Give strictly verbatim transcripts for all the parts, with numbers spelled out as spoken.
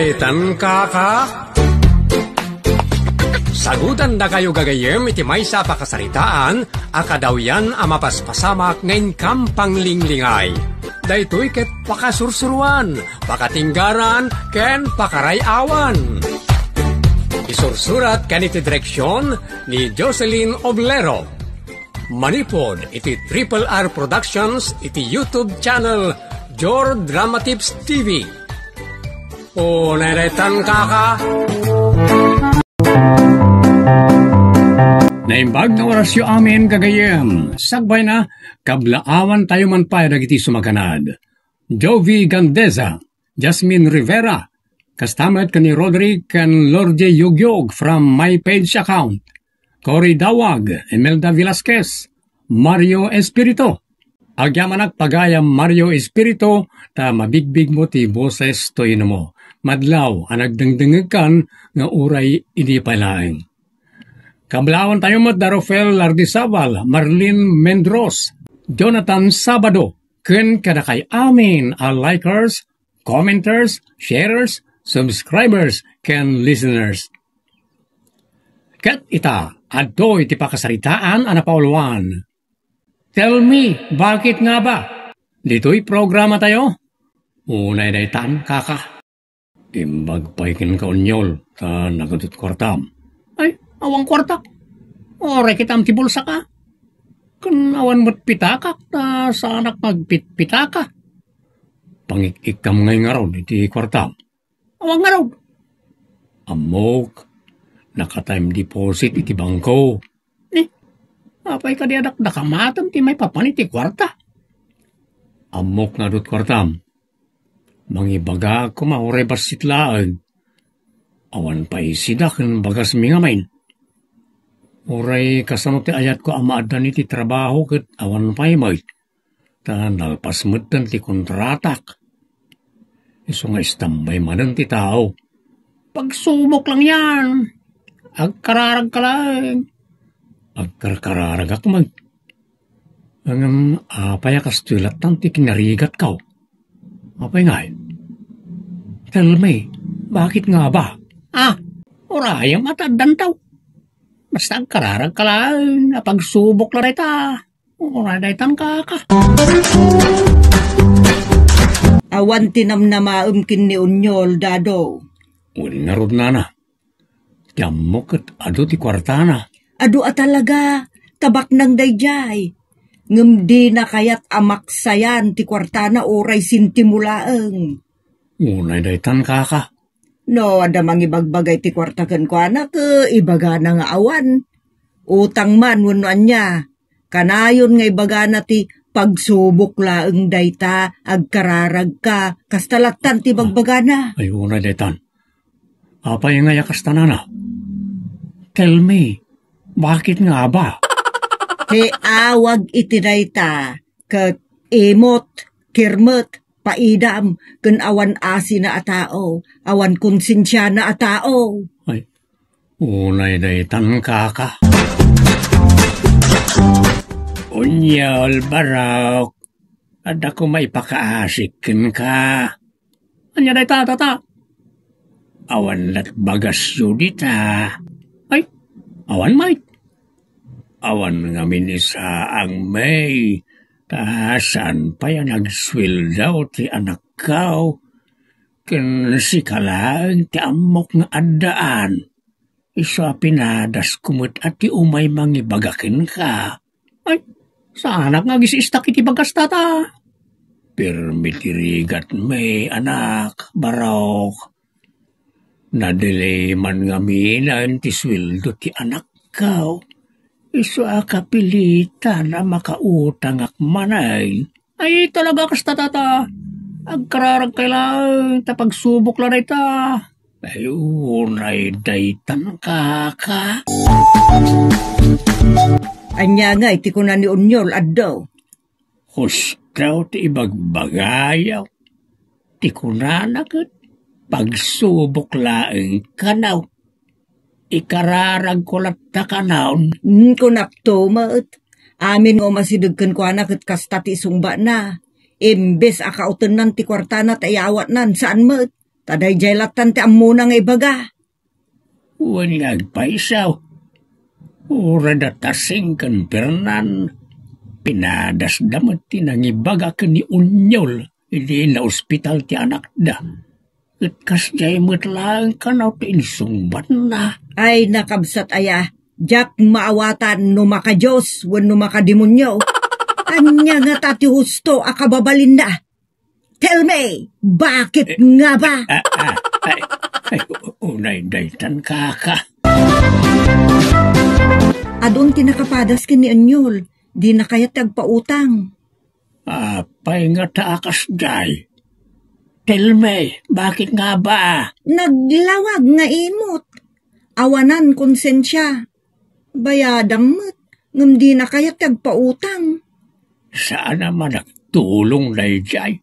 Itan kaka? Sagutandakayo gagayyem iti maysa a pakasaritaan a kadawyan a mapaspasamak nga inkam panglinglingay. Daytoy ket pakasursuruan, pakatinggaran, ken pakaray-awan. Isursurat ken iti direksion ni Jocelyn Oblero. Manipud iti Triple R Productions iti YouTube channel Jor Drama Tips T V. O, neretan kaka. Naimbag nga orasyo amin, gagayyem. Sakbayna, kablaawan tayo man pay dagiti sumaganad. Jovi Gandeza, Jasmine Rivera, kasta met ken ni Roderick ken Lorje Yugyog from My Page account, Cory Dawag, Imelda Velasquez, Mario Espirito. Agyamanak pagayam Mario Espirito, ta mabigbigmo ti boses toy no mo. Madlaw a nagdengdengngegkan nga uray idi pay laeng. Kablaawan tayo met da Rofel Lardizabal, Marlene Mendros, Jonathan Sabado, ken kadakay amin a likers, commenters, sharers, subscribers, ken listeners. Ket ita, adtoy ti pakasaritaan a napauluan. Tell me, bakit nga ba? Ditoy programa tayo. Unay daytan, kaka. Imbag pay kenka, Onyol, ta nagadut kuartam. Ay, awan kuartak. Uray kitam ti bulsaka. Ken awan met pitakak, ta saanak magpitpitaka. Pangik-ikkam ngay ngarud iti kuartam. Awan ngarud. Ammok, naka-time deposit iti bangko. Ni, apay kadi a dakdakamatem ti maipapan iti kuarta? Ammok nga adut kuartam. Mangibagak koma uray bassit laeng. Awan pay sida ken bagasmi ngamin. Uray kasano ti ayatko a maaddan iti trabaho ket awan pay met. Ta nalpas metten ti kontratak. Isu nga istambay manen ti tao. Pagsubok lang yan. Agkararagka laeng. Agkarkararagak met. Ngem apay a kastoy lattan ti kinarigatko? Apay ngay? Tell me, bakit nga ba? Ah, urayem a ta addantaw. Basta agkararagka laeng, a pagsubok la dayta. Uray daytan kaka. Awan ti namnamaem ken ni Onyol, Dado. Wen ngarud, nana. Ti ammok ket adu ti kuartana. Adu a talaga, ta baknang daydiay. Ngem dina kayat a maksayan ti kuartana uray sentimo laeng. Unay daytan, kaka. No adda mangibagbagay ti kuarta kenkuana, ket ibagana nga awan. Utang man wenno ania. Kanayon nga ibagana ti pagsubok laeng dayta, agkararagka, kasta lattan ti bagbagana. Ay, unay daytan. Apay ngay a kasta, nana? Tell me, bakit nga ba? Ti awag iti dayta, ket imot, kirmet, paidam, ken awan asina a tao, awan konsensiana a tao. Ay, unay daytan, kaka. Onyol, barok, adda koma ipakaasik kenka. Ania dayta, tata? Awan lat bagasyo dita. Ay, awan met. Awan ngamin isaang met, ta saan pay a nagsueldo ti anakko. Ken sika laeng ti ammok nga addaan. Isu a pinadasko met a ti umay mangibaga kenka. Ay, saanak nga agis-istak iti bagas, tata. Pirmi ti rigatmi, anak, barok. Nadili man ngaminen ti sueldo ti anakko. Isu a kapilitan a makautangak manen. Ay, talaga kasta, tata. Agkararagkay laeng ta pagsubok la dayta. Ay, unay daytan, kaka. Ania ngay ti kuna ni Onyol, adda? Husto ti ibagbagayo. Ti kunana ket, pagsubok laeng kano. Ikararagko latta kanon. Hmm, kunakto met. Amin nga umasideg kenkuana ket kasta ti isungbana. Imbes a kautennan ti kuartana ta iyawatnan, saan met. Ta daydiay lattan ti ammona nga ibaga. Wen nga agpayso, uray da Tasing ken Fernan, pinadasda met ti nangibaga ken ni Onyol idi naospital ti anakda. Ket kasdiay met laeng kano ti insungbatna. Ay, nakabsat aya, diak maawatan no makadios wenno makademonio. Ania ngata ti husto a kababalinna? Tell me, bakit nga ba? Ah, ah, ay, ay, u-, unay daytan, kaka. Adun ti nakapadas ken ni Onyol, dina kayat ti agpautang. Apay ngata a kasdiay? Tell me, bakit nga ba? Naglawag nga imot. Awanan konsensia. Bayadam met, ngem dina kayat ti agpautang. Saan a managtulong daydiay?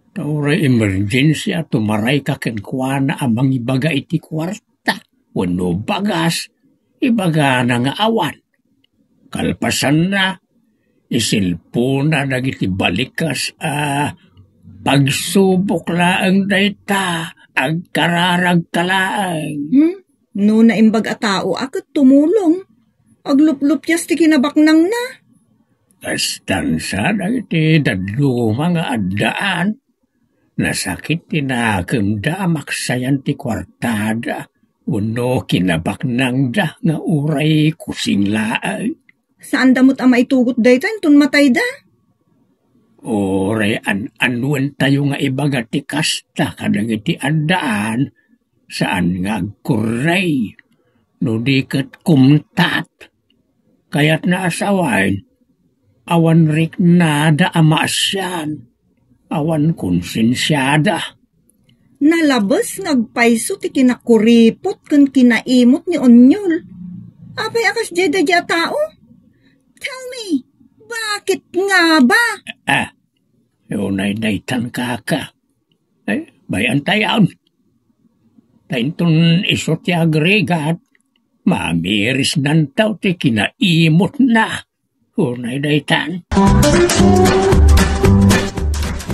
Ta uray emergency a tumarayka kenkuana a mangibaga iti kuarta wenno bagas, ibagana nga awan. Kalpasanna, iselponna dagiti balikas a pagsubok laeng dayta, agkararagka laeng. Hmm? No naimbag a tao a ket tumulong, agluplupias ti kinabaknangna. Kastansa dagiti dadduma nga addaan. Nasakit ti nakemda a maksayan ti kuartada wenno kinabaknangda nga uray kusing laeng. Saanda met a maitugot dayta inton matayda. Uray an-annuentayo nga ibaga ti kasta kadagiti addaan, saan nga agkurrey, no di ket kumtat. Kayatna a sawen, awan riknada a maasian, awan konsensiada. Nalabes nga agpayso ti kinakuripot ken kinaimot ni Onyol. Apay a kasdiay daydiay a tao? Tell me, bakit nga ba? Ah, unay daytan, kaka. Ay, bay-antayon. Ta inton isu ti agrigat, mamirisnanto ti kinaimotna. Unay daytan.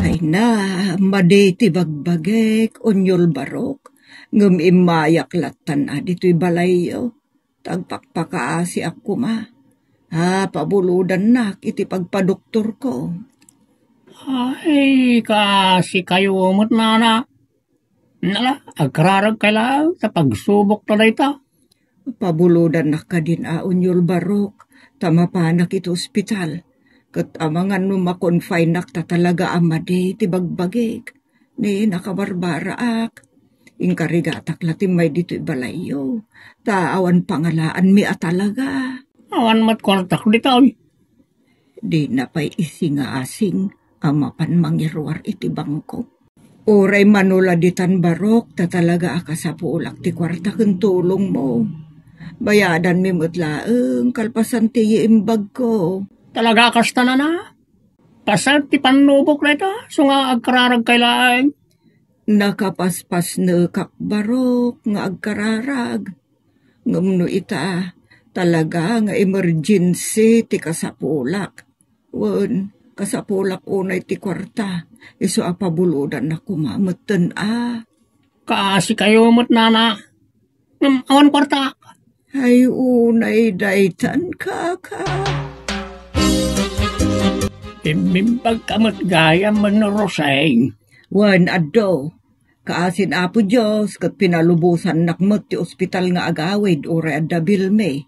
Ay na, madi ti bagbagik, Onyol Barok, ngem immayak lattan a ditoy balayyo. Tagpakpakaasiak koma. Ah, pabulodannak iti pagpadoktorko. Ay, kaasi kayo met, nana. Nala, agkararagkay laeng ta pagsubokta dayta. Pabulodannak kadin a, Onyol Barok, ta mapanak iti ospital. Ket amangan no makonfineak ta talaga a madi ti bagbagik. Ni nakabarbaraak. Inkarigatak la ti may ditoy balayyo. Ta awan pangalaanmi a talaga. Awan met kuartak ditoy. Dina pay isingasing a mapan mangiruar iti bangko. Uray mano la ditan, Barok, ta talaga a kasapulak ti kuarta ken tulongmo. Bayadanmi met laeng kalpasan ti imbagko. Talaga a kasta, nana? Paset ti pannubok dayta, isu nga agkararagkay laeng. Nakapaspasnekak, Barok, nga agkararag. Ngem no ita, talaga nga emergency ti kasapulak. Wen, kasapulak unay ti kuarta, isu a pabulodannak koma metten a. Kaasi kayo met, nana. Ngem awan kuarta. Ay, unay daytan, kaka. Immimbag ka met gayam, Roseng. Wen, adda. Kaasin Apo Dios ket pinalubosannak met ti ospital nga agawid uray adda bilmi.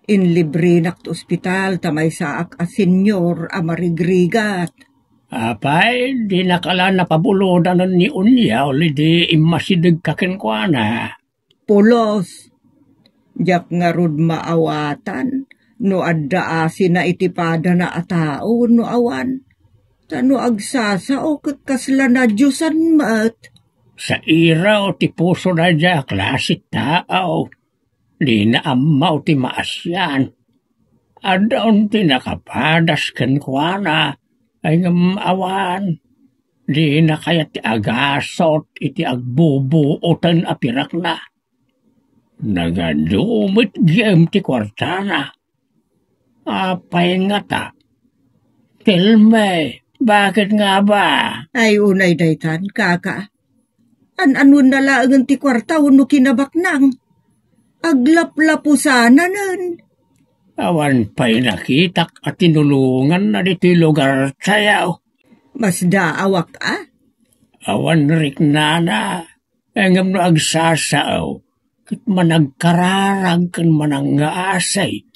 Inlibrenak ti ospital ta maysaak a senior a marigrigat. Apay, dinaka la napabulodan ni Onyol idi immasidegka kenkuana? Pulos, diak ngarud maawatan no adda asina iti padana a tao wenno awan. Ta no agsasao ket kasla nadiosan met. Sairaw ti puso daydiay a klase tao. Dina ammo ti maasian. Adun ti nakapadas kenkuana, ay ngem awan. Dina kayat ti agasut iti agbubuoten a pirakna. Nagadu met gem ti kuartana. Apay ngata? Tell me, bakit nga ba? Ay, unay daytan, kaka. An-anonna laengen ti kuarta wenno kinabaknang. Aglaplasananen. Awan pay nakitak a tinulonganna ditoy lugartayo. Masdaawak a? Awan riknana, ngem no agsasao, ket managkararag ken manangngaasi.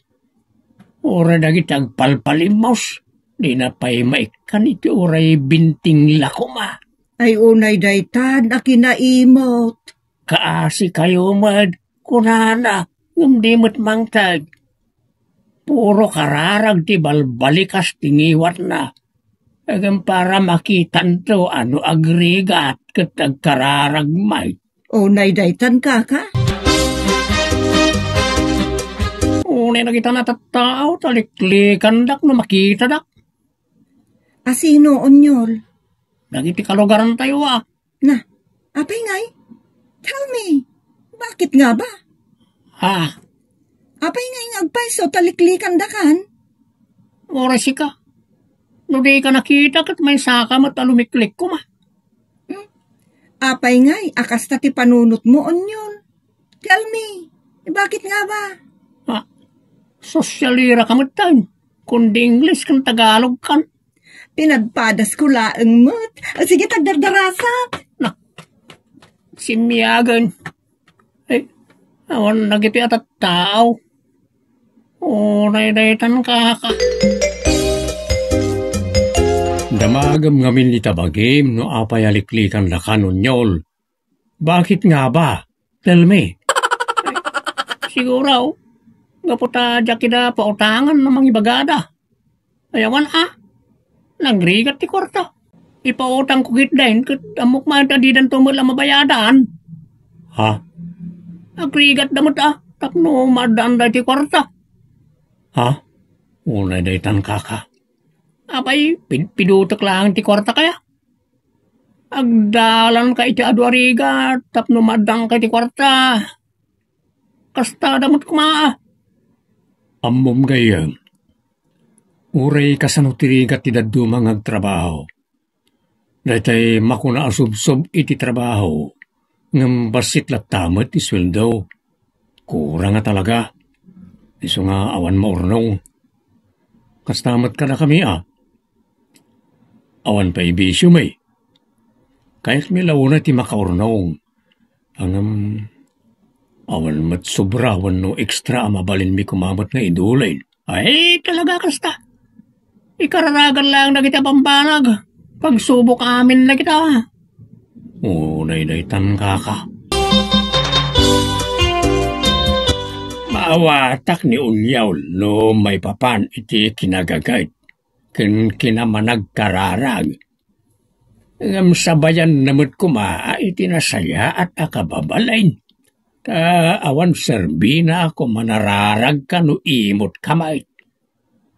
Uray dagiti agpalpalimus, dina pay maikkan iti uray binting la koma. Ay, unay daytan a kinaimot. Kaasikayo met, kunana, ngem di met mangted. Puro kararag ti balbalikas ti ngiwatna. Ngem para makitanto a no agrigat ket agkararag met. Unay daytan, kaka? Unay dagita a tattao, ta liklikandak no makitadak. Asino, Onyol? Dagiti kalugarantayo a. Na, apay ngay? Tell me, bakit nga ba? Ha? Apay ngay nga agpayso ta liklikandakan? Uray sika. No di ka nakita, ket maysaka met a lumiklik koma. Hmm? Apay ngay a kasta ti panunotmo, Onyol? Tell me, bakit nga ba? Ah, sosyalira ka met, tay. Kundi English ken Tagalog kan. Pinadpadasko laeng met. Ah, sige, tagdardarasak. Na, simmiagen. Ay, awan dagiti a tattao. Uray daytan, kaka. Damagem ngamin ita bagim no apay a liklikandakan, Onyol. Bakit nga ba? Tell me. Ay, siguro, gapu ta diak ida pautangan no mangibagada. Ay, awan a. Nagrigat ti kuarta. Ipautangko ketdin ket ammok man ta didanto met la mabayadan. Ha? Agrigatda met a tapno maaddaanda iti kuarta. Ha? Unay daytan, kaka. Apay, pid-, pidutek laeng ti kuarta kaya? Agdalanka iti adu a rigat tapno maaddanka iti kuarta. Kastada met koma. Ammom gayyem, uray kasano ti rigat ti dadduma nga agtrabaho. Daytay makuna a subsob iti trabaho, ngem bassit latta met ti sueldo. Kurang a talaga. Isu nga awan maurnong. Kasta met kadakami a. Awan pay bisio mi. Kayatmi la unay ti makaurnong. Ngem, awan met sobra wenno extra a mabalinmi koma met nga idulin. Ay, talaga kasta. Ikararagan laeng dagiti a bambanag. Pagsubok amin dagita. Unay daytan, kaka. Maawatak ni Unyol no maipapan iti kinagagayt ken kinamanagkararag. Ngem sabayanna met koma iti nasayaat a kababalin. Ta awan serbina a koma nararagka no imot ka met.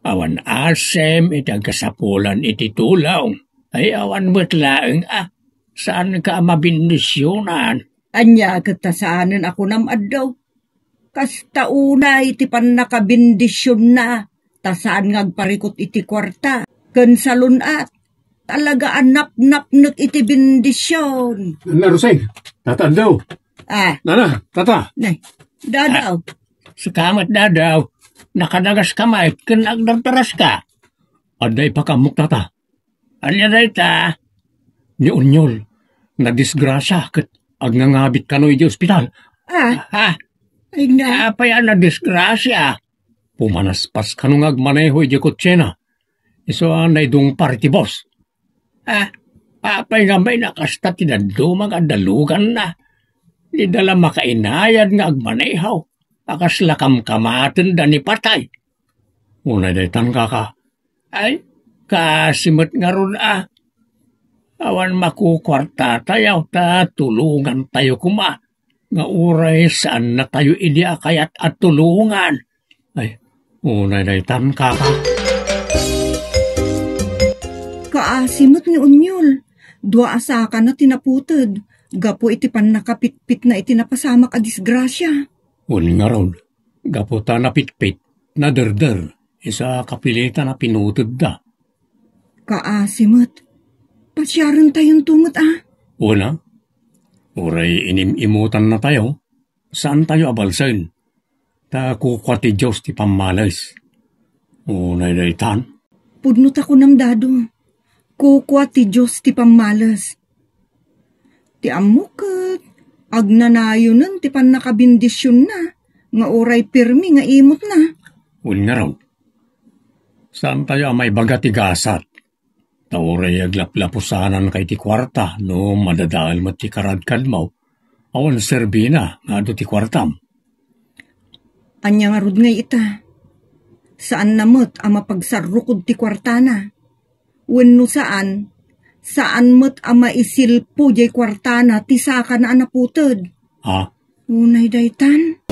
Awan asem iti agkasapulan iti tulong. Ay, awan met laeng a. Saanka a mabindisionan. Ania ket ta saanen a kunam, addaw? Kasta unay ti pannakabendisionna, ta saan nga agparikut iti kuarta ken salun-at. Talaga a napnapnek iti bendision. Nanna Roseng, Tata Aldo. Ah. Nana, Tata. Nay, Dadaw. Ah, sika met, Dadaw. Nakadagas ka met ken agdardaras ka. Adda ipakaamok, Tata. Ania dayta? Ni Onyol, nadisgrasia ket agngangabit kano idiay ospital. Ah. Ha? Ay na. Apay a nadisgrasia? Pumanaspas kano nga agmaneho idiay kotsena. Isu a naidungpar iti bus. Ah, apay nga may nakasta ti dadduma nga daluganna? Dida la makainayad nga agmaneho. A kasla kamkamatenda ni patay. Unay daytan, kaka. Ay, kaasi met ngarud a. Awan makukuartatayo ta tulongantayo koma nga uray saannatayo idi a kayat a tulongan. Ay, unay daytan, kaka. Kaasi met ni Onyol. Dua a sakana ti naputed gapu iti pannakapitpitna iti napasamak a disgrasia. Wen ngarud, gapu ta napitpit, naderder, isu a kapilitan a pinutedda. Kaasi met. Pasiarentayonto met a. Wen a? Uray inim-imutannatayo, saantayo a balsen. Ta kukua ti Dios ti pammales. Unay daytan. Pudno ta kunam, Dado. Kukua ti Dios ti pammales. Ti ammok ket agnanayonen ti pannakabendisionna nga uray pirmi nga imutna. Wen ngarud, saantayo a maibaga ti gasat. Ta uray aglaplapusananka iti kuarta no madadael met ti karadkadmo, awan serbina nga adu ti kuartam. Ania ngarud ngay ita? Saanna met a mapagsarrukod ti kuartana. Wenno saan, saan met a maisilpo diay kuartana ti sakana a naputed. Ha? Unay daytan.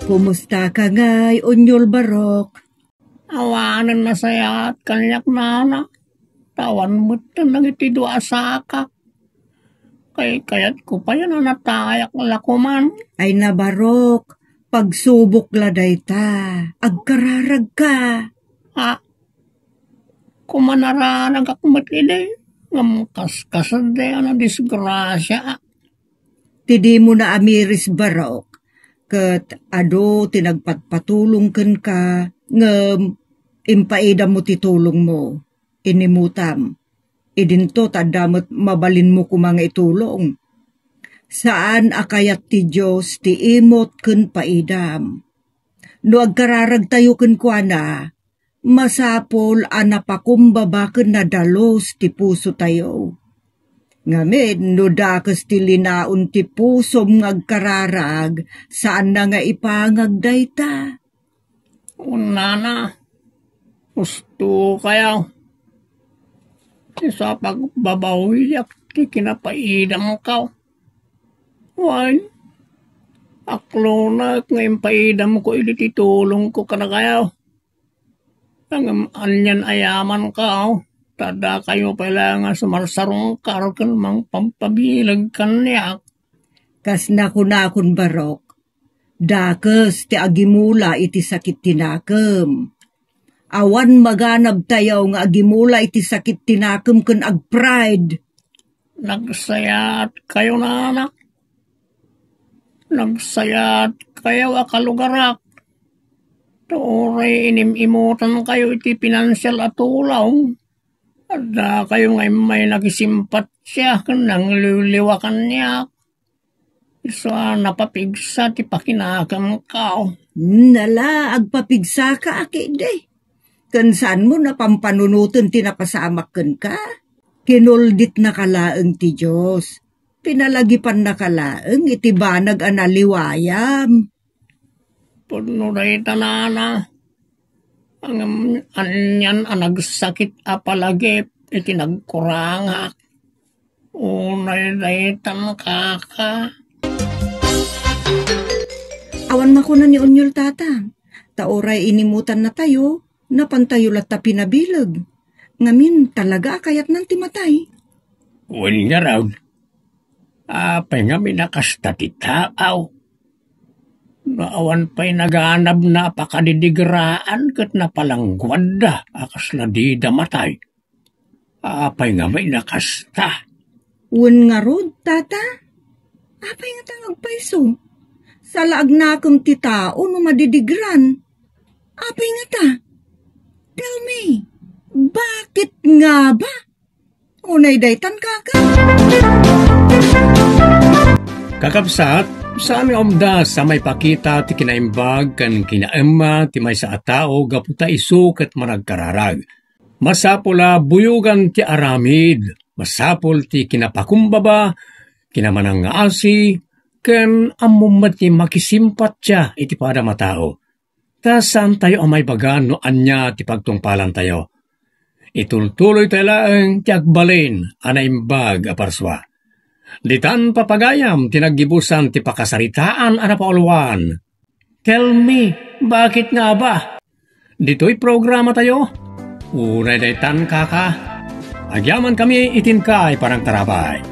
Kumusta ka ngay, Onyol Barok? Awanen nasayaat kaniak, nana. Ta awan metten dagiti dua a sakak. Kaykayatko payen a natayak la koman. Ay na, Barok, pagsubok la dayta. Agkararagka. Ah, kumanararagak met idi, ngem kaskasdi a nadisgrasia. Ti dimo naamiris, Barok, ket adu ti nagpatpatulong kenka, ngem impaidammo ti tulongmo. Inimutam. Idinto ta adda met mabalinmo koma nga itulong. Saan a kayat ti Dios ti imut ken paidam. No agkararagtayo kenkuana, masapul a napakumbaba ken nadalus ti pusotayo. Ngamin, no dakes ti linaon ti pusom nga agkararag, saanna nga ipangag dayta. Unana, husto kayo. Isu a pagbabawiak ti kinapaidamko. Wen, aklonek nga impaidamko idi ti tulongko kadakayo. Ngem anian a yamanko, ta dakayo pay la nga sumarsarungkar ken mangpampabileg kaniak. Kas nakunakon, Barok, dakes ti agimula iti sakit ti nakem. Awan maganabtayo nga agimula iti sakit ti nakem ken agpride. Nagsayaat kayo, nana. Nagsayaat kayo a kalugarak. Ta uray inim-imutan kayo iti pinansial a tulong. Adda kayo nga immay nakisimpatsia ken nangliwliwa kaniak. Isu a napapigsa ti pakinakemko. Nala, agpapigsaka a ketdi. Ken saanmo a pampanunoten ti napasamak kenka? Kinulditnaka laeng ti Dios. Pinalagipannaka laeng iti banag a naliwayam. Pudno dayta, nana. Ngem anian a nagsakit a palagip iti nagkurangak. Unay daytan, kaka. Awan makuna ni Onyol, tata. Ta uray inimutannatayo, napantayo latta pinabileg. Ngamin, talaga a kayatnan ti matay. Wen ngarud, apay ngamin a kasta ti tao? No awan pay naganabna a pakadidigraan ket napalangguadda a kasla dida matay. Apay ngamin a kasta? Wen ngarud, tata? Apay ngata nga agpayso? Salaagnakon ti tao no madidigran. Apay ngata? Tell me, bakit nga ba? Unay daytan, kaka. Kakabsat, saan nga umdas a maipakita ti kinaimbag ken kinaemma ti maysa a tao gapu ta isu ket managkararag. Masapul a buyogan ti aramid, masapul ti kinapakumbaba, kinamanangngaasi, ken ammom met ti makisimpatia iti padam a tao. Ta saantayo a maibaga no ania ti pagtungpalantayo. Itultuloytayo laeng ti agbalin a naimbag a parsua. Ditan papagayam ti naggibusan ti pakasaritaan a napauluan. Tell me, bakit nga ba? Ditoy programatayo, unay daytan, kaka. Agyamankami iti inkay panangtarabay.